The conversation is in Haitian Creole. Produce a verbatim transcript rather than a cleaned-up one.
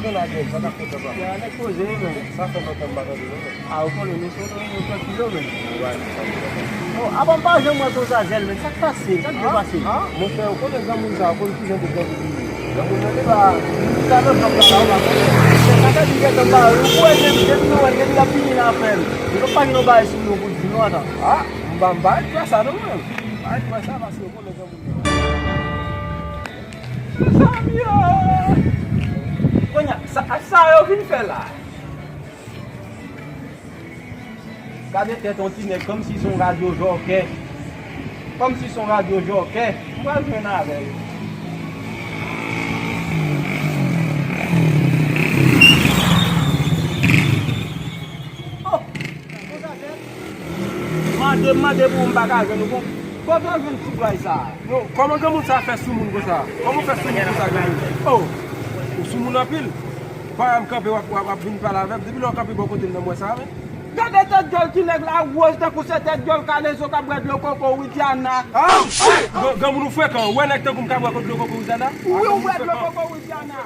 Nan lage m, sa k ap fèt anba? Ya, nèg poze wi, men. Sa fè lontan m pa tande nou, men. A, ou konnen nou sot reyinyon trankil yo, men. Bon, apa m pa janm wè konsa, Zèl, men. Sa k pase? Sa k dwe pase? Monchè, ou konnen granmoun sa, ou konn kijan de granmoun li ye. Granmoun nan te la, li la nan djòb la, la, ou pa konnen. Sa fè di gentan ba, ou kwè depi, depi nou wè l, depi l ap vini nan afè l. Li pa gen yon bagay sou nou pou di nou, atan. A, m pa, m pa ret kwè sa, non, mwen. M pa ret kwè sa, paske ou konnen granmoun nan. Mezanmi, oh! Kounye a, sa, sa yo vin fè la? Gade tèt yon ti nèg kòmsi se yon radyo jòkè. Kòmsi se yon radyo jòkè. M pral jwenn avè l. Oh! Mande, mande pou ou, m pa ka jwenn ou. Bon, kote w jwenn ti bway sa a? Non, kòman granmoun sa a fè sou moun konsa? Kòman w fè sou moun konsa, granmoun? Oh! Ou sou moun anpil. Pa wè m kanpe, w ap, w ap, w ap vin pale avè m. Depi lè w kanpe bò kote m nan, m wè sa, men. Gade tèt djòl ti nèg la, wòz tankou se tèt djòl Kalezo k ap bwè dlo koko Widiana. Ah! Gran-, granmoun ou frekan, ou wè nèg tankou m ka bwè dlo koko Widiana? Wi, ou bwè dlo koko Widiana.